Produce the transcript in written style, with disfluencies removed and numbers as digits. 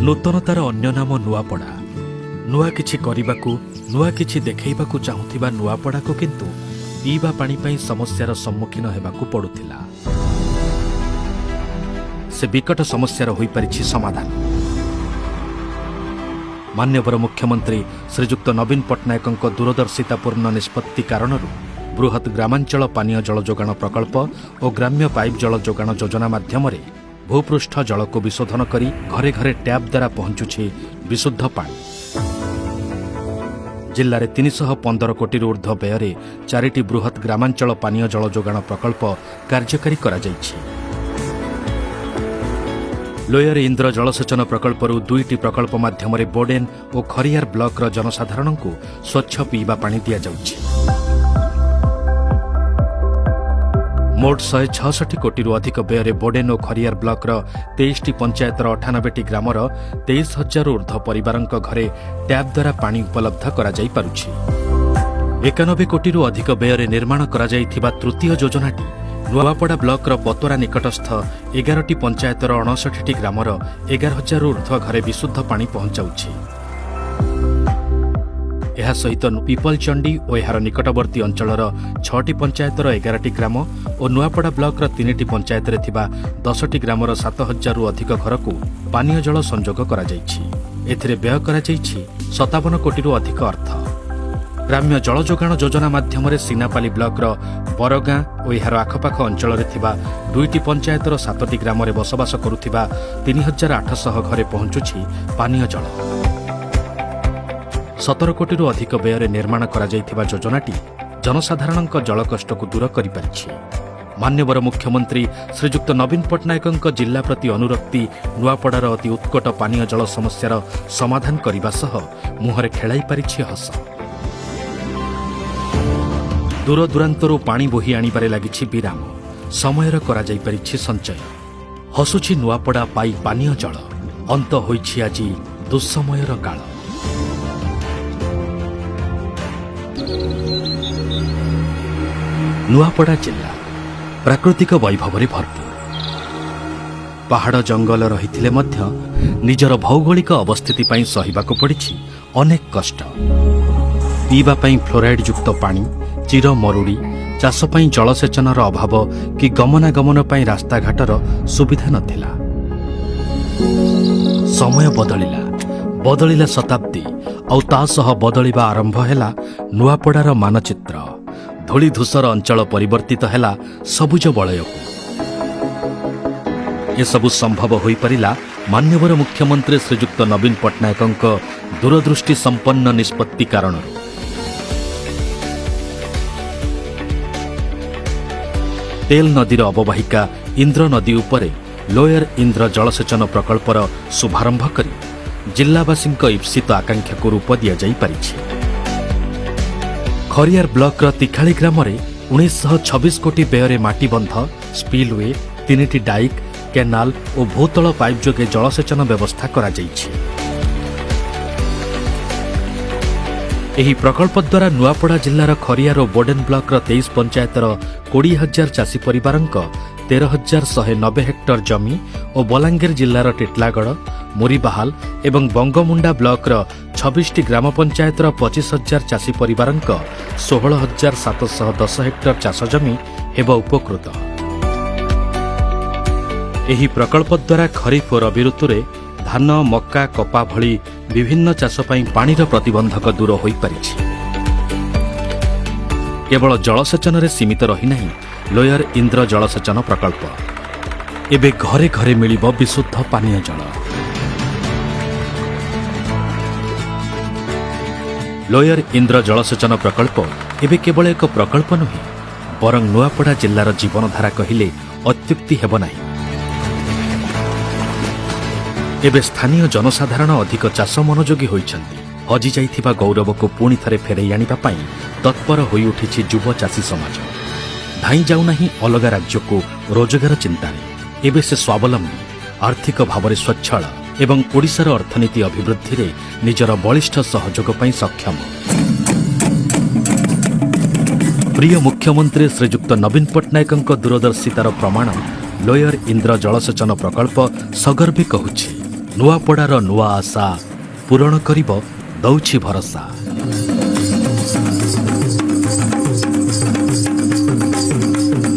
ନୂତନତାର ଅନ୍ୟ ନାମ ନୂଆପଡ଼ା। ନୂଆ କିଛି କରିବାକୁ, ନୂଆ କିଛି ଦେଖାଇବାକୁ ଚାହୁଁଥିବା ନୂଆପଡ଼ାକୁ କିନ୍ତୁ ପିଇବା ପାଣି ପାଇଁ ସମସ୍ୟାର ସମ୍ମୁଖୀନ ହେବାକୁ ପଡୁଥିଲା। ସେ ବିକଟ ସମସ୍ୟାର ହୋଇପାରିଛି ସମାଧାନ। ମାନ୍ୟବର ମୁଖ୍ୟମନ୍ତ୍ରୀ ଶ୍ରୀଯୁକ୍ତ ନବୀନ ପଟ୍ଟନାୟକଙ୍କ ଦୂରଦର୍ଶିତାପୂର୍ଣ୍ଣ ନିଷ୍ପତ୍ତି କାରଣରୁ ବୃହତ୍ ଗ୍ରାମାଞ୍ଚଳ ପାନୀୟ ଜଳ ଯୋଗାଣ ପ୍ରକଳ୍ପ ଓ ଗ୍ରାମ୍ୟ ପାଇପ୍ ଜଳ ଯୋଗାଣ ଯୋଜନା ମାଧ୍ୟମରେ ଭୂପୃଷ୍ଠ ଜଳକୁ ବିଶୋଧନ କରି ଘରେ ଘରେ ଟ୍ୟାପ୍ ଦ୍ୱାରା ପହଞ୍ଚୁଛି ବିଶୁଦ୍ଧ ପାଣି। ଜିଲ୍ଲାରେ 315 କୋଟିରୁ ଉର୍ଦ୍ଧ୍ୱ ବ୍ୟୟରେ ଚାରିଟି ବୃହତ୍ ଗ୍ରାମାଞ୍ଚଳ ପାନୀୟ ଜଳ ଯୋଗାଣ ପ୍ରକଳ୍ପ କାର୍ଯ୍ୟକାରୀ କରାଯାଇଛି। ଲୋୟର ଇନ୍ଦ୍ର ଜଳସେଚନ ପ୍ରକଳ୍ପରୁ ଦୁଇଟି ପ୍ରକଳ୍ପ ମାଧ୍ୟମରେ ବୋଡେନ୍ ଓ ଖରିଆର ବ୍ଲକର ଜନସାଧାରଣଙ୍କୁ ସ୍ୱଚ୍ଛ ପିଇବା ପାଣି ଦିଆଯାଉଛି। ମୋଟ 166 କୋଟିରୁ ଅଧିକ ବ୍ୟୟରେ ବୋଡେନ୍ ଓ ଖରିଆର ବ୍ଲକର 23ଟି ପଞ୍ଚାୟତର 98ଟି ଗ୍ରାମର 23 ହଜାରରୁ ଉର୍ଦ୍ଧ୍ୱ ପରିବାରଙ୍କ ଘରେ ଟ୍ୟାପ୍ ଦ୍ୱାରା ପାଣି ଉପଲବ୍ଧ କରାଯାଇପାରୁଛି। 91 କୋଟିରୁ ଅଧିକ ବ୍ୟୟରେ ନିର୍ମାଣ କରାଯାଇଥିବା ତୃତୀୟ ଯୋଜନାଟି ନୂଆପଡ଼ା ବ୍ଲକର ପତୋରା ନିକଟସ୍ଥ 11ଟି ପଞ୍ଚାୟତର 59ଟି ଗ୍ରାମର 11 ହଜାରରୁ ଉର୍ଦ୍ଧ୍ୱ ଘରେ ବିଶୁଦ୍ଧ ପାଣି ପହଞ୍ଚାଉଛି। ଏହା ସହିତ ପିପଲଚଣ୍ଡୀ ଓ ଏହାର ନିକଟବର୍ତ୍ତୀ ଅଞ୍ଚଳର ଛଅଟି ପଞ୍ଚାୟତର 11ଟି ଗ୍ରାମ ଓ ନୂଆପଡ଼ା ବ୍ଲକର ତିନିଟି ପଞ୍ଚାୟତରେ ଥିବା 10ଟି ଗ୍ରାମର 7 ହଜାରରୁ ଅଧିକ ଘରକୁ ପାନୀୟ ଜଳ ସଂଯୋଗ କରାଯାଇଛି। ଏଥିରେ ବ୍ୟୟ କରାଯାଇଛି 57 କୋଟିରୁ ଅଧିକ ଅର୍ଥ। ଗ୍ରାମ୍ୟ ଜଳ ଯୋଗାଣ ଯୋଜନା ମାଧ୍ୟମରେ ସିନାପାଲି ବ୍ଲକର ବରଗାଁ ଓ ଏହାର ଆଖପାଖ ଅଞ୍ଚଳରେ ଥିବା ଦୁଇଟି ପଞ୍ଚାୟତର ସାତଟି ଗ୍ରାମରେ ବସବାସ କରୁଥିବା 3800 ଘରେ ପହଞ୍ଚୁଛି ପାନୀୟ ଜଳ। 17 କୋଟିରୁ ଅଧିକ ବ୍ୟୟରେ ନିର୍ମାଣ କରାଯାଇଥିବା ଯୋଜନାଟି ଜନସାଧାରଣଙ୍କ ଜଳକଷ୍ଟକୁ ଦୂର କରିପାରିଛି। ମାନ୍ୟବର ମୁଖ୍ୟମନ୍ତ୍ରୀ ଶ୍ରୀଯୁକ୍ତ ନବୀନ ପଟ୍ଟନାୟକଙ୍କ ଜିଲ୍ଲା ପ୍ରତି ଅନୁରକ୍ତି ନୂଆପଡ଼ାର ଅତି ଉତ୍କଟ ପାନୀୟ ଜଳ ସମସ୍ୟାର ସମାଧାନ କରିବା ସହ ମୁହଁରେ ଖେଳାଇ ପାରିଛି ହସ। ଦୂରଦୂରାନ୍ତରୁ ପାଣି ବୋହି ଆଣିବାରେ ଲାଗିଛି ବିରାମ। ସମୟର କରାଯାଇପାରିଛି ସଞ୍ଚୟ। ହସୁଛି ନୂଆପଡ଼ା ପାଇ ପାନୀୟ ଜଳ। ଅନ୍ତ ହୋଇଛି ଆଜି ଦୁଃସମୟର କାଳ। ନୂଆପଡ଼ା ଜିଲ୍ଲା ପ୍ରାକୃତିକ ବୈଭବରେ ଭରପୁର। ପାହାଡ଼ ଜଙ୍ଗଲ ରହିଥିଲେ ମଧ୍ୟ ନିଜର ଭୌଗୋଳିକ ଅବସ୍ଥିତି ପାଇଁ ସହିବାକୁ ପଡ଼ିଛି ଅନେକ କଷ୍ଟ। ପିଇବା ପାଇଁ ଫ୍ଲୋରାଇଡ୍ ଯୁକ୍ତ ପାଣି, ଚିର ମରୁଡ଼ି, ଚାଷ ପାଇଁ ଜଳସେଚନର ଅଭାବ କି ଗମନାଗମନ ପାଇଁ ରାସ୍ତାଘାଟର ସୁବିଧା ନଥିଲା। ସମୟ ବଦଳିଲା, ବଦଳିଲା ଶତାବ୍ଦୀ, ଆଉ ତା ସହ ବଦଳିବା ଆରମ୍ଭ ହେଲା ନୂଆପଡ଼ାର ମାନଚିତ୍ର। ଧୂଳିଧୂସର ଅଞ୍ଚଳ ପରିବର୍ତ୍ତିତ ହେଲା ସବୁଜ ବଳୟକୁ। ଏସବୁ ସମ୍ଭବ ହୋଇପାରିଲା ମାନ୍ୟବର ମୁଖ୍ୟମନ୍ତ୍ରୀ ଶ୍ରୀଯୁକ୍ତ ନବୀନ ପଟ୍ଟନାୟକଙ୍କ ଦୂରଦୃଷ୍ଟି ସମ୍ପନ୍ନ ନିଷ୍ପତ୍ତି କାରଣରୁ। ତେଲ ନଦୀର ଅବବାହିକା ଇନ୍ଦ୍ର ନଦୀ ଉପରେ ଲୋୟର ଇନ୍ଦ୍ର ଜଳସେଚନ ପ୍ରକଳ୍ପର ଶୁଭାରମ୍ଭ କରି ଜିଲ୍ଲାବାସୀଙ୍କ ଇପ୍ସିତ ଆକାଂକ୍ଷାକୁ ରୂପ ଦିଆଯାଇପାରିଛି। ଖରିଆର ବ୍ଲକର ତିଖାଳି ଗ୍ରାମରେ 1926 କୋଟି ବ୍ୟୟରେ ମାଟିବନ୍ଧ, ସ୍ପିଲୱେ, ତିନିଟି ଡାଇକ୍, କେନାଲ ଓ ଭୂତଳ ପାଇପ୍ ଯୋଗେ ଜଳସେଚନ ବ୍ୟବସ୍ଥା କରାଯାଇଛି। ଏହି ପ୍ରକଳ୍ପ ଦ୍ୱାରା ନୂଆପଡ଼ା ଜିଲ୍ଲାର ଖରିଆର ଓ ବୋଡେନ୍ ବ୍ଲକର 23 ପଞ୍ଚାୟତର 20,000 ଚାଷୀ ପରିବାରଙ୍କ 13,190 ହେକ୍ଟର ଜମି ଓ ବଲାଙ୍ଗୀର ଜିଲ୍ଲାର ଟିଟଲାଗଡ଼, ମୁରିବାହାଲ ଏବଂ ବଙ୍ଗୋମୁଣ୍ଡା ବ୍ଲକର 26ଟି ଗ୍ରାମ ପଞ୍ଚାୟତର 25,000 ଚାଷୀ ପରିବାରଙ୍କ 16,710 ହେକ୍ଟର ଚାଷ ଜମି ହେବ ଉପକୃତ। ଏହି ପ୍ରକଳ୍ପ ଦ୍ୱାରା ଖରିଫ ଓ ରବି ଋତୁରେ ଧାନ, ମକା, କପା ଭଳି ବିଭିନ୍ନ ଚାଷ ପାଇଁ ପାଣିର ପ୍ରତିବନ୍ଧକ ଦୂର ହୋଇପାରିଛି। କେବଳ ଜଳସେଚନରେ ସୀମିତ ରହିନାହିଁ ଲୋୟର ଇନ୍ଦ୍ର ଜଳସେଚନ ପ୍ରକଳ୍ପ। ଏବେ ଘରେ ଘରେ ମିଳିବ ବିଶୁଦ୍ଧ ପାନୀୟ ଜଳ। ଲୋୟର ଇନ୍ଦ୍ର ଜଳସେଚନ ପ୍ରକଳ୍ପ ଏବେ କେବଳ ଏକ ପ୍ରକଳ୍ପ ନୁହେଁ, ବରଂ ନୂଆପଡ଼ା ଜିଲ୍ଲାର ଜୀବନଧାରା କହିଲେ ଅତ୍ୟୁକ୍ତି ହେବ ନାହିଁ। ଏବେ ସ୍ଥାନୀୟ ଜନସାଧାରଣ ଅଧିକ ଚାଷ ମନୋଯୋଗୀ ହୋଇଛନ୍ତି। ହଜିଯାଇଥିବା ଗୌରବକୁ ପୁଣି ଥରେ ଫେରାଇ ଆଣିବା ପାଇଁ ତତ୍ପର ହୋଇଉଠିଛି ଯୁବ ଚାଷୀ ସମାଜ। ଧାଇଁ ଯାଉନାହିଁ ଅଲଗା ରାଜ୍ୟକୁ ରୋଜଗାର ଚିନ୍ତାରେ। ଏବେ ସେ ସ୍ୱାବଲମ୍ବୀ, ଆର୍ଥିକ ଭାବରେ ସ୍ୱଚ୍ଛଳ ଏବଂ ଓଡ଼ିଶାର ଅର୍ଥନୀତି ଅଭିବୃଦ୍ଧିରେ ନିଜର ବଳିଷ୍ଠ ସହଯୋଗ ପାଇଁ ସକ୍ଷମ। ପ୍ରିୟ ମୁଖ୍ୟମନ୍ତ୍ରୀ ଶ୍ରୀଯୁକ୍ତ ନବୀନ ପଟ୍ଟନାୟକଙ୍କ ଦୂରଦର୍ଶିତାର ପ୍ରମାଣ ଲୋୟର ଇନ୍ଦ୍ର ଜଳସେଚନ ପ୍ରକଳ୍ପ ସଗର୍ବେ କହୁଛି। ନୂଆପଡ଼ାର ନୂଆ ଆଶା ପୂରଣ କରିବ, ଦଉଛି ଭରସା।